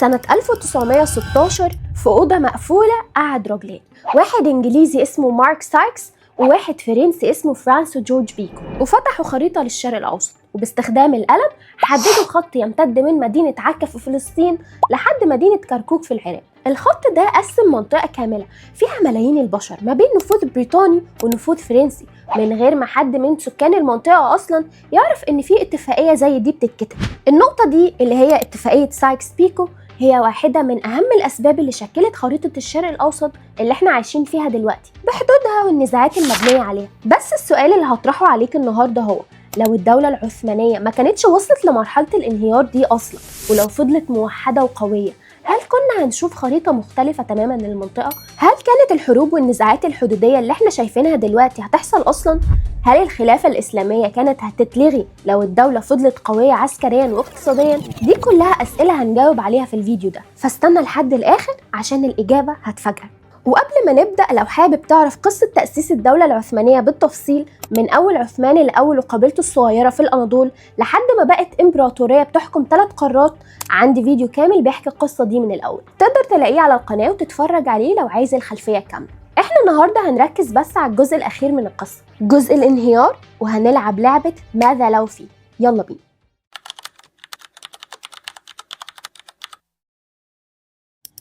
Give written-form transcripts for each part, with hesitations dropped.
سنة 1916 في أوضة مقفولة قعد رجلين، واحد إنجليزي اسمه مارك سايكس وواحد فرنسي اسمه فرانسو جورج بيكو، وفتحوا خريطة للشرق الأوسط، وباستخدام القلم حددوا خط يمتد من مدينة عكا في فلسطين لحد مدينة كركوك في العراق. الخط ده قسم منطقة كاملة فيها ملايين البشر ما بين نفوذ بريطاني ونفوذ فرنسي، من غير ما حد من سكان المنطقة أصلا يعرف إن في اتفاقية زي دي بتتكتب. النقطة دي اللي هي اتفاقية سايكس بيكو هي واحدة من أهم الأسباب اللي شكلت خريطة الشرق الأوسط اللي احنا عايشين فيها دلوقتي بحدودها والنزاعات المبنية عليها. بس السؤال اللي هطرحه عليك النهاردة هو لو الدولة العثمانية ما كانتش وصلت لمرحلة الانهيار دي أصلا، ولو فضلت موحدة وقوية، هل كنا هنشوف خريطة مختلفة تماما للمنطقة؟ هل كانت الحروب والنزاعات الحدودية اللي احنا شايفينها دلوقتي هتحصل أصلا؟ هل الخلافة الإسلامية كانت هتتلغي لو الدولة فضلت قوية عسكريا واقتصاديا؟ دي كلها أسئلة هنجاوب عليها في الفيديو ده، فاستنى لحد الآخر عشان الإجابة هتفاجئك. وقبل ما نبدأ، لو حابب تعرف قصة تأسيس الدولة العثمانية بالتفصيل من أول عثمان الأول وقبيلته الصغيرة في الأناضول لحد ما بقت إمبراطورية بتحكم 3 قارات، عندي فيديو كامل بيحكي القصة دي من الأول، تقدر تلاقيه على القناة وتتفرج عليه لو عايز الخلفية كاملة. احنا النهاردة هنركز بس على الجزء الأخير من القصة، جزء الانهيار، وهنلعب لعبة ماذا لو فيه. يلا بينا.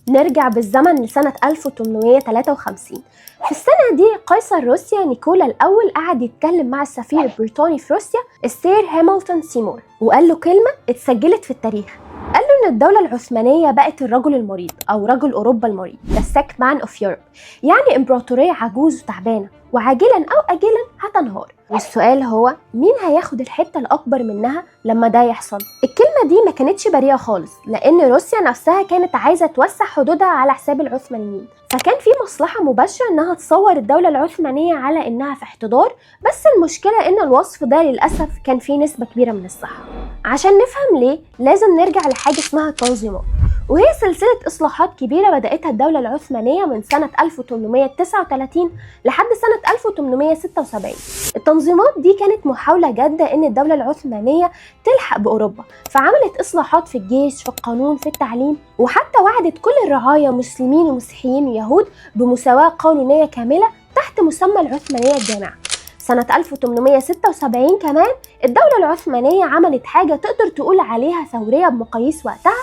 نرجع بالزمن لسنة 1853. في السنة دي قيصر روسيا نيكولا الأول قعد يتكلم مع السفير البريطاني في روسيا السير هاملتون سيمور، وقال له كلمة اتسجلت في التاريخ. قال له إن الدولة العثمانية بقت الرجل المريض أو رجل أوروبا المريض، The sick man of Europe، يعني إمبراطورية عجوز وتعبانة وعاجلا أو آجلا هتنهار. والسؤال هو مين هياخد الحتة الأكبر منها لما ده يحصل؟ الكلمة دي ما كانتش بريئة خالص، لأن روسيا نفسها كانت عايزة توسع حدودها على حساب العثمانيين، فكان في مصلحة مباشرة إنها تصور الدولة العثمانية على إنها في احتضار. بس المشكلة إن الوصف ده للأسف كان فيه نسبة كبيرة من الصحة. عشان نفهم ليه لازم نرجع لحاجة اسمها التنظيمات، وهي سلسلة إصلاحات كبيرة بدأتها الدولة العثمانية من سنة 1839 لحد سنة 1876. التنظيمات دي كانت محاولة جادة إن الدولة العثمانية تلحق بأوروبا، فعملت إصلاحات في الجيش، في القانون، في التعليم، وحتى وعدت كل الرعايا مسلمين ومسيحيين ويهود بمساواة قانونية كاملة تحت مسمى العثمانية الجامعة. سنة 1876 كمان الدولة العثمانية عملت حاجة تقدر تقول عليها ثورية بمقاييس وقتها،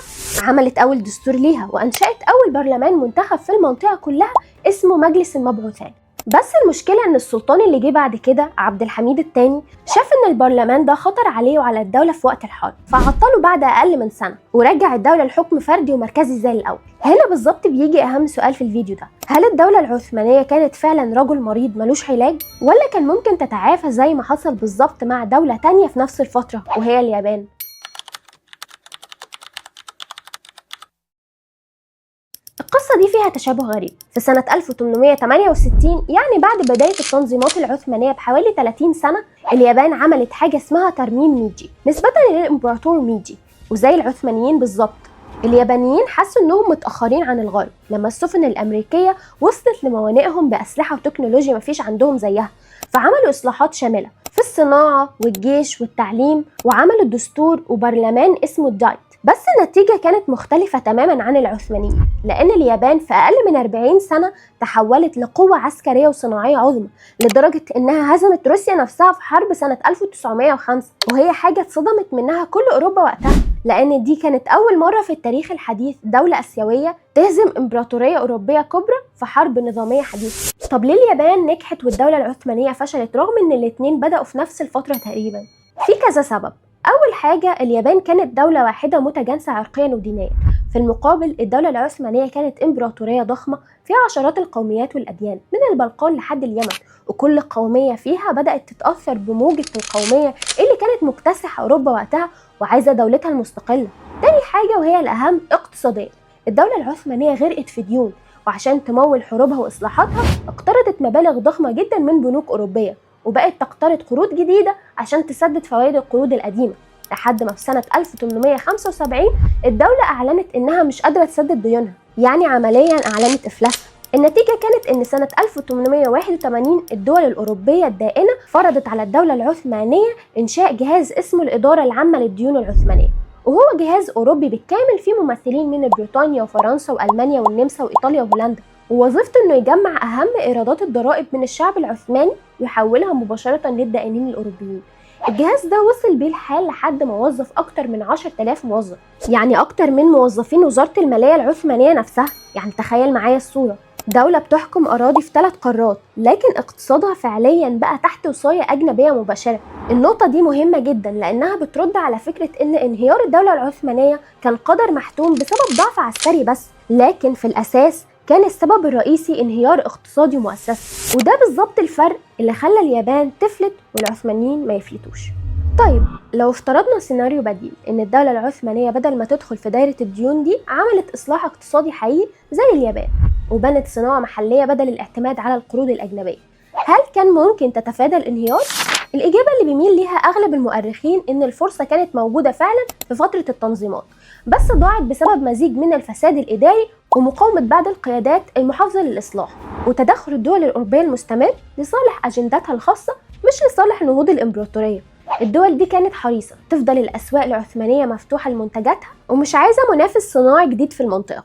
عملت أول دستور ليها وأنشأت أول برلمان منتخب في المنطقة كلها اسمه مجلس المبعوثان. بس المشكلة إن السلطان اللي جه بعد كده عبد الحميد الثاني شاف إن البرلمان ده خطر عليه وعلى الدولة في وقت الحرب، فعطله بعد أقل من سنة ورجع الدولة لحكم فردي ومركزي زي الأول. هنا بالظبط بيجي أهم سؤال في الفيديو ده، هل الدولة العثمانية كانت فعلا رجل مريض ملوش علاج، ولا كان ممكن تتعافى زي ما حصل بالظبط مع دولة تانية في نفس الفترة وهي اليابان؟ القصة دي فيها تشابه غريب. في سنة 1868، يعني بعد بداية التنظيمات العثمانية بحوالي 30 سنة، اليابان عملت حاجة اسمها ترميم ميجي نسبة للإمبراطور ميجي. وزي العثمانيين بالظبط، اليابانيين حسوا انهم متأخرين عن الغرب لما السفن الأمريكية وصلت لموانئهم بأسلحة وتكنولوجيا مفيش عندهم زيها، فعملوا إصلاحات شاملة في الصناعة والجيش والتعليم، وعملوا دستور وبرلمان اسمه الدايت. بس النتيجة كانت مختلفة تماما عن العثمانيين، لأن اليابان في أقل من 40 سنة تحولت لقوة عسكرية وصناعية عظمى، لدرجة إنها هزمت روسيا نفسها في حرب سنة 1905، وهي حاجة اتصدمت منها كل أوروبا وقتها، لأن دي كانت أول مرة في التاريخ الحديث دولة آسيوية تهزم إمبراطورية أوروبية كبرى في حرب نظامية حديثة. طب ليه اليابان نجحت والدولة العثمانية فشلت رغم إن الاتنين بدأوا في نفس الفترة تقريبا؟ في كذا سبب. أول حاجة، اليابان كانت دولة واحدة متجانسة عرقيا ودينيا، في المقابل الدولة العثمانية كانت إمبراطورية ضخمة فيها عشرات القوميات والأديان من البلقان لحد اليمن، وكل قومية فيها بدأت تتأثر بموجة القومية اللي كانت مكتسحة أوروبا وقتها وعايزة دولتها المستقلة. تاني حاجة وهي الأهم، اقتصاديا، الدولة العثمانية غرقت في ديون، وعشان تمول حروبها وإصلاحاتها اقترضت مبالغ ضخمة جدا من بنوك أوروبية، وبقت تقترض قروض جديدة عشان تسدد فوائد القروض القديمة، لحد ما في سنة 1875 الدولة أعلنت إنها مش قادرة تسدد ديونها، يعني عمليا أعلنت إفلاسها. النتيجة كانت إن سنة 1881 الدول الأوروبية الدائنة فرضت على الدولة العثمانية إنشاء جهاز اسمه الإدارة العامة للديون العثمانية، وهو جهاز أوروبي بالكامل فيه ممثلين من بريطانيا وفرنسا وألمانيا والنمسا وإيطاليا وهولندا، ووظيفته إنه يجمع أهم إيرادات الضرائب من الشعب العثماني ويحولها مباشرة للدائنين الأوروبيين. الجهاز ده وصل بيه الحال لحد ما وظف أكتر من 10,000 موظف، يعني أكتر من موظفين وزارة المالية العثمانية نفسها. يعني تخيل معايا الصورة، دولة بتحكم أراضي في 3 قارات، لكن اقتصادها فعليا بقى تحت وصاية أجنبية مباشرة. النقطة دي مهمة جدا لأنها بترد على فكرة إن انهيار الدولة العثمانية كان قدر محتوم بسبب ضعف عسكري بس، لكن في الأساس كان السبب الرئيسي انهيار اقتصادي ومؤسسي. وده بالظبط الفرق اللي خلى اليابان تفلت والعثمانيين ما يفلتوش. طيب لو افترضنا سيناريو بديل، ان الدولة العثمانية بدل ما تدخل في دايرة الديون دي عملت اصلاح اقتصادي حقيقي زي اليابان وبنت صناعة محلية بدل الاعتماد على القروض الأجنبية، هل كان ممكن تتفادى الانهيار؟ الإجابة اللي بيميل ليها أغلب المؤرخين إن الفرصة كانت موجودة فعلا في فترة التنظيمات، بس ضاعت بسبب مزيج من الفساد الإداري ومقاومة بعض القيادات المحافظة للإصلاح وتدخل الدول الأوروبية المستمر لصالح أجندتها الخاصة مش لصالح نهوض الإمبراطورية. الدول دي كانت حريصة تفضل الأسواق العثمانية مفتوحة لمنتجاتها ومش عايزة منافس صناعي جديد في المنطقة.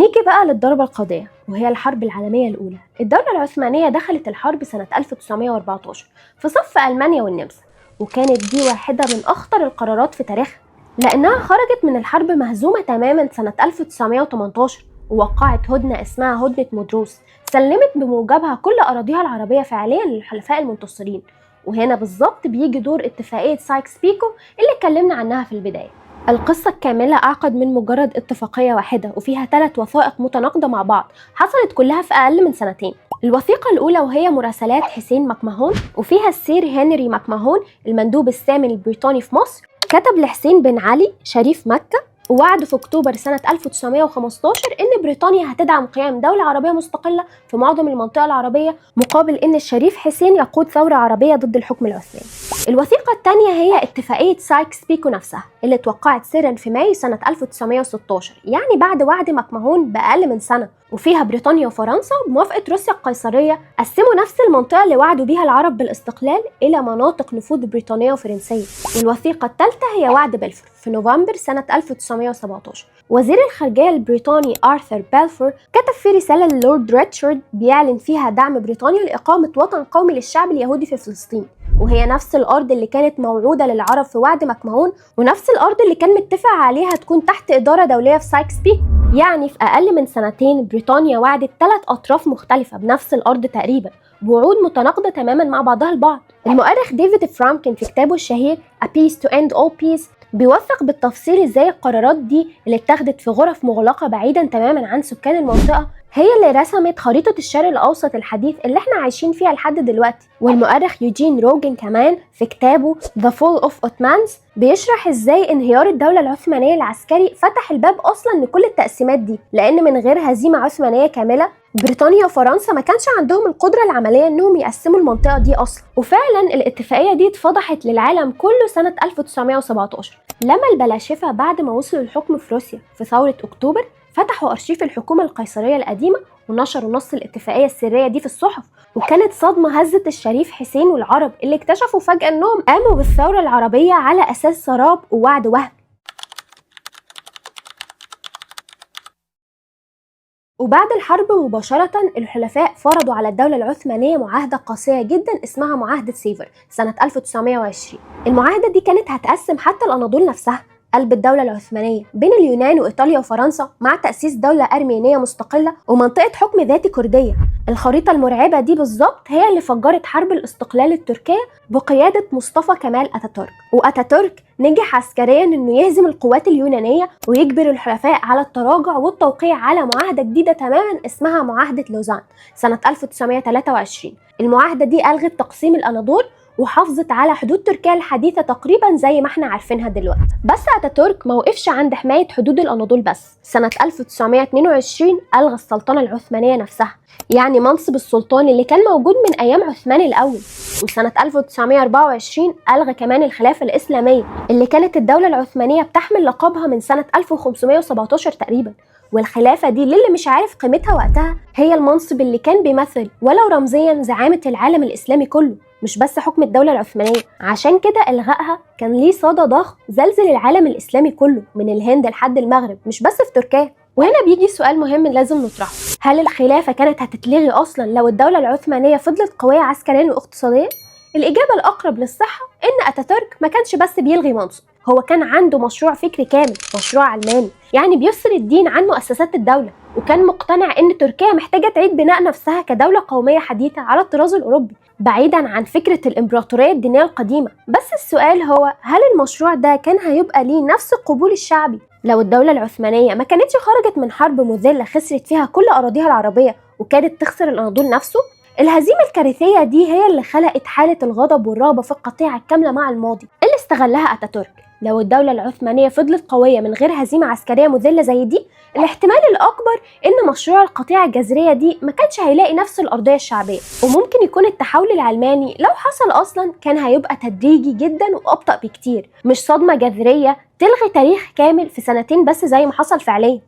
نيجي بقى للضربة القاضية وهي الحرب العالمية الأولى. الدولة العثمانية دخلت الحرب سنة 1914 في صف ألمانيا والنمسا، وكانت دي واحدة من أخطر القرارات في تاريخها، لأنها خرجت من الحرب مهزومة تماما سنة 1918 ووقعت هدنة اسمها هدنة مودروس، سلمت بموجبها كل أراضيها العربية فعليا للحلفاء المنتصرين. وهنا بالظبط بيجي دور اتفاقية سايكس بيكو اللي اتكلمنا عنها في البداية. القصة الكاملة أعقد من مجرد اتفاقية واحدة، وفيها 3 وثائق متناقضة مع بعض حصلت كلها في أقل من سنتين. الوثيقة الأولى وهي مراسلات حسين ماكماهون، وفيها السير هنري ماكماهون المندوب الثامن البريطاني في مصر كتب لحسين بن علي شريف مكة ووعده في أكتوبر سنة 1915 إن بريطانيا هتدعم قيام دولة عربية مستقلة في معظم المنطقة العربية مقابل إن الشريف حسين يقود ثورة عربية ضد الحكم العثماني. الوثيقة الثانية هي اتفاقية سايكس بيكو نفسها اللي اتوقعت سرا في مايو سنة 1916، يعني بعد وعد ماكماهون بأقل من سنة، وفيها بريطانيا وفرنسا بموافقة روسيا القيصرية قسموا نفس المنطقة اللي وعدوا بيها العرب بالاستقلال إلى مناطق نفوذ بريطانية وفرنسية. والوثيقة الثالثة هي وعد بلفور في نوفمبر سنة 1917. وزير الخارجية البريطاني آرثر بلفور كتب في رسالة للورد ريتشارد بيعلن فيها دعم بريطانيا لإقامة وطن قومي للشعب اليهودي في فلسطين، وهي نفس الأرض اللي كانت موعودة للعرب في وعد ماكماهون، ونفس الأرض اللي كان متفق عليها تكون تحت إدارة دولية في سايكس بيكو. يعني في أقل من سنتين بريطانيا وعدت 3 أطراف مختلفة بنفس الأرض تقريبا، بوعود متناقضة تماما مع بعضها البعض. المؤرخ ديفيد فرامكن في كتابه الشهير A Peace to End All Peace بيوثق بالتفصيل ازاي القرارات دي اللي اتخذت في غرف مغلقة بعيدا تماما عن سكان المنطقة هي اللي رسمت خريطة الشرق الأوسط الحديث اللي احنا عايشين فيها لحد دلوقتي. والمؤرخ يوجين روجن كمان في كتابه The Fall of Ottomans بيشرح ازاي انهيار الدولة العثمانية العسكري فتح الباب أصلا لكل التقسيمات دي، لأن من غير هزيمة عثمانية كاملة بريطانيا وفرنسا ما كانش عندهم القدرة العملية انهم يقسموا المنطقة دي أصلا. وفعلا الاتفاقية دي اتفضحت للعالم كله سنة 1917 لما البلاشفة بعد ما وصلوا الحكم في روسيا في ثورة أكتوبر فتحوا أرشيف الحكومة القيصرية القديمة ونشروا نص الاتفاقية السرية دي في الصحف. وكانت صدمة هزت الشريف حسين والعرب اللي اكتشفوا فجأة انهم قاموا بالثورة العربية على أساس سراب ووعد وهم. وبعد الحرب مباشرة الحلفاء فرضوا على الدولة العثمانية معاهدة قاسية جدا اسمها معاهدة سيفر سنة 1920. المعاهدة دي كانت هتقسم حتى الأناضول نفسها قلب الدولة العثمانية بين اليونان وإيطاليا وفرنسا مع تأسيس دولة أرمينية مستقلة ومنطقة حكم ذاتي كردية. الخريطة المرعبة دي بالظبط هي اللي فجرت حرب الاستقلال التركية بقيادة مصطفى كمال أتاتورك. وأتاتورك نجح عسكريا انه يهزم القوات اليونانية ويجبر الحلفاء على التراجع والتوقيع على معاهدة جديدة تماما اسمها معاهدة لوزان سنة 1923. المعاهدة دي ألغت تقسيم الأناضول وحافظت على حدود تركيا الحديثة تقريبا زي ما احنا عارفينها دلوقتي. بس اتاتورك ما وقفش عند حماية حدود الأناضول بس، سنة 1922 ألغى السلطنة العثمانية نفسها، يعني منصب السلطان اللي كان موجود من أيام عثمان الأول. وسنة 1924 ألغى كمان الخلافة الإسلامية اللي كانت الدولة العثمانية بتحمل لقبها من سنة 1517 تقريبا. والخلافة دي للي مش عارف قيمتها وقتها هي المنصب اللي كان بيمثل ولو رمزيا زعامة العالم الإسلامي كله، مش بس حكم الدولة العثمانية. عشان كده إلغائها كان ليه صدى ضخم زلزل العالم الإسلامي كله من الهند لحد المغرب، مش بس في تركيا. وهنا بيجي سؤال مهم لازم نطرحه: هل الخلافة كانت هتتلغي أصلا لو الدولة العثمانية فضلت قوية عسكريا واقتصاديا؟ الإجابة الأقرب للصحة إن أتاتورك ما كانش بس بيلغي منصب، هو كان عنده مشروع فكري كامل، مشروع علماني، يعني بيفصل الدين عن مؤسسات الدولة، وكان مقتنع إن تركيا محتاجة تعيد بناء نفسها كدولة قومية حديثة على الطراز الأوروبي، بعيدا عن فكرة الإمبراطورية الدينية القديمة. بس السؤال هو: هل المشروع ده كان هيبقى ليه نفس القبول الشعبي لو الدولة العثمانية ما كانتش خرجت من حرب مذلة خسرت فيها كل أراضيها العربية وكادت تخسر الأناضول نفسه؟ الهزيمة الكارثية دي هي اللي خلقت حالة الغضب والرغبة في القطيعة الكاملة مع الماضي اللي استغلها أتاتورك. لو الدولة العثمانية فضلت قوية من غير هزيمة عسكرية مذلة زي دي، الاحتمال الأكبر إن مشروع القطيعة الجذرية دي ما كانش هيلاقي نفس الأرضية الشعبية، وممكن يكون التحول العلماني لو حصل أصلا كان هيبقى تدريجي جدا وأبطأ بكتير، مش صدمة جذرية تلغي تاريخ كامل في سنتين بس زي ما حصل فعليا.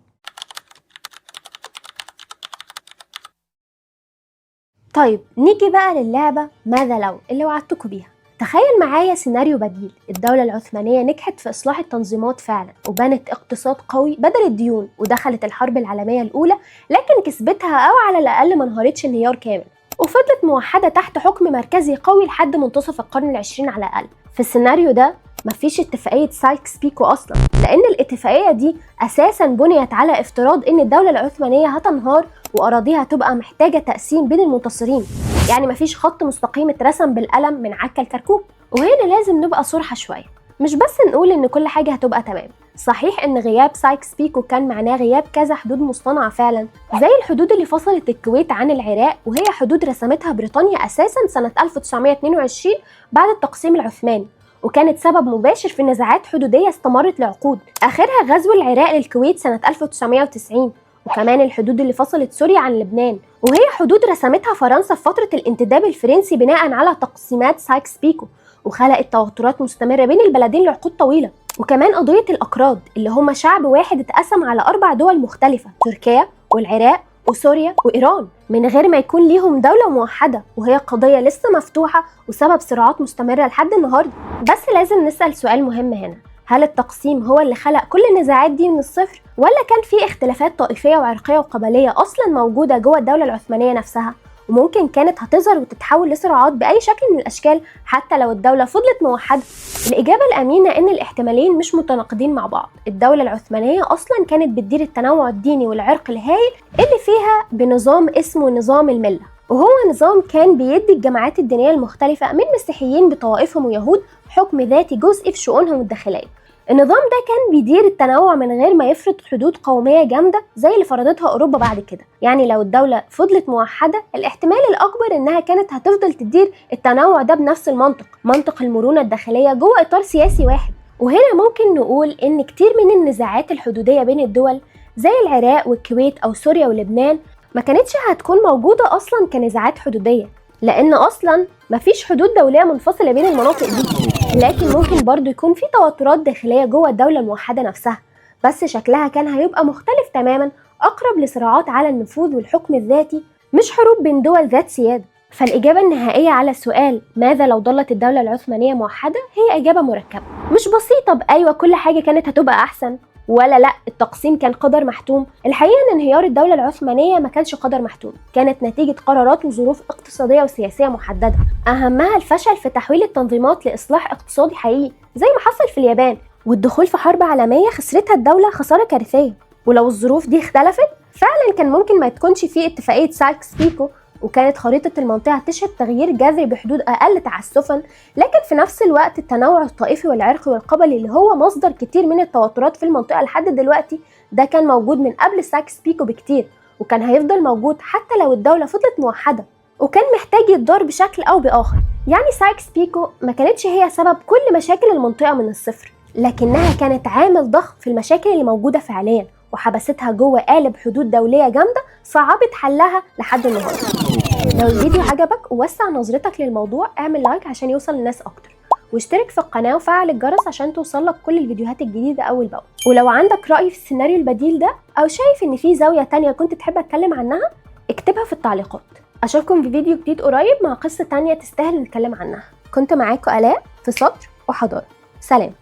طيب نيجي بقى للعبة ماذا لو اللي وعدتكم بيها. تخيل معايا سيناريو بديل: الدولة العثمانية نجحت في إصلاح التنظيمات فعلا وبنت اقتصاد قوي بدل الديون، ودخلت الحرب العالمية الأولى لكن كسبتها أو على الأقل ما انهارتش انهيار كامل، وفضلت موحدة تحت حكم مركزي قوي لحد منتصف القرن العشرين على الأقل. في السيناريو ده مفيش اتفاقية سايكس بيكو أصلا، لأن الاتفاقية دي أساسا بنيت على افتراض إن الدولة العثمانية هتنهار وأراضيها هتبقى محتاجة تقسيم بين المنتصرين، يعني مفيش خط مستقيم اترسم بالقلم من عكا لكركوك. وهنا لازم نبقى صرحة شوية، مش بس نقول إن كل حاجة هتبقى تمام. صحيح إن غياب سايكس بيكو كان معناه غياب كذا حدود مصطنعة فعلا، زي الحدود اللي فصلت الكويت عن العراق، وهي حدود رسمتها بريطانيا أساسا سنة 1922 بعد التقسيم العثماني، وكانت سبب مباشر في نزاعات حدودية استمرت لعقود، آخرها غزو العراق للكويت سنة 1990. وكمان الحدود اللي فصلت سوريا عن لبنان، وهي حدود رسمتها فرنسا في فترة الانتداب الفرنسي بناء على تقسيمات سايكس بيكو، وخلقت توترات مستمرة بين البلدين لعقود طويلة. وكمان قضية الأكراد اللي هم شعب واحد اتقسم على 4 دول مختلفة: تركيا والعراق وسوريا وإيران، من غير ما يكون ليهم دولة موحدة، وهي قضية لسه مفتوحة وسبب صراعات مستمرة لحد النهاردة. بس لازم نسأل سؤال مهم هنا: هل التقسيم هو اللي خلق كل النزاعات دي من الصفر، ولا كان في اختلافات طائفية وعرقية وقبلية أصلا موجودة جوه الدولة العثمانية نفسها، وممكن كانت هتظهر وتتحول لصراعات بأي شكل من الأشكال حتى لو الدولة فضلت موحدة؟ الإجابة الأمينة إن الاحتمالين مش متناقضين مع بعض. الدولة العثمانية أصلا كانت بتدير التنوع الديني والعرق الهائل اللي فيها بنظام اسمه نظام الملة، وهو نظام كان بيدي الجماعات الدينية المختلفة من مسيحيين بطوائفهم ويهود حكم ذاتي جزئي في شؤونهم الداخلية. النظام ده كان بيدير التنوع من غير ما يفرض حدود قومية جامدة زي اللي فرضتها أوروبا بعد كده. يعني لو الدولة فضلت موحدة، الاحتمال الأكبر إنها كانت هتفضل تدير التنوع ده بنفس المنطق، منطق المرونة الداخلية جوه إطار سياسي واحد. وهنا ممكن نقول إن كتير من النزاعات الحدودية بين الدول زي العراق والكويت أو سوريا ولبنان ما كانتش هتكون موجودة أصلا كنزاعات حدودية، لأن أصلا مفيش حدود دولية منفصلة بين المناطق دي. لكن ممكن برضو يكون في توترات داخلية جوه الدولة الموحدة نفسها، بس شكلها كان هيبقى مختلف تماما، أقرب لصراعات على النفوذ والحكم الذاتي، مش حروب بين دول ذات سيادة. فالإجابة النهائية على سؤال ماذا لو ظلت الدولة العثمانية موحدة هي إجابة مركبة، مش بسيطة بأيوة كل حاجة كانت هتبقى أحسن، ولا لا التقسيم كان قدر محتوم. الحقيقة إن انهيار الدولة العثمانية ما كانش قدر محتوم، كانت نتيجة قرارات وظروف اقتصادية وسياسية محددة، أهمها الفشل في تحويل التنظيمات لإصلاح اقتصادي حقيقي زي ما حصل في اليابان، والدخول في حرب عالمية خسرتها الدولة خسارة كارثية. ولو الظروف دي اختلفت فعلا كان ممكن ما تكونش فيه اتفاقية سايكس بيكو، وكانت خريطة المنطقة تشهد تغيير جذري بحدود أقل تعسفا، لكن في نفس الوقت التنوع الطائفي والعرقي والقبلي اللي هو مصدر كتير من التوترات في المنطقة لحد دلوقتي ده كان موجود من قبل سايكس بيكو بكتير، وكان هيفضل موجود حتى لو الدولة فضلت موحدة، وكان محتاج يتدار بشكل أو بآخر. يعني سايكس بيكو ما كانتش هي سبب كل مشاكل المنطقة من الصفر، لكنها كانت عامل ضخم في المشاكل اللي موجودة فعليا، وحبستها جوه قالب حدود دولية جامدة صعبت حلها لحد النهارده. لو الفيديو عجبك ووسع نظرتك للموضوع اعمل like عشان يوصل للناس اكتر، واشترك في القناة وفعل الجرس عشان توصلك كل الفيديوهات الجديدة أول بأول. ولو عندك رأي في السيناريو البديل ده أو شايف إن في زاوية تانية كنت تحب أتكلم عنها، اكتبها في التعليقات. أشوفكم في فيديو جديد قريب مع قصة تانية تستاهل نتكلم عنها. كنت معاكم آلاء في سطر وحضارة. سلام.